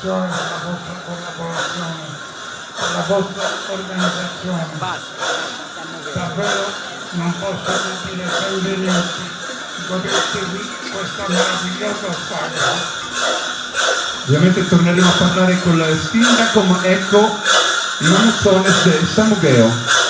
Per la vostra collaborazione, per la vostra organizzazione. Davvero non posso che dire benvenuti, godetevi questa meravigliosa sagra. Ovviamente torneremo a parlare con il sindaco, ma ecco i Mamutzones de Samugheo.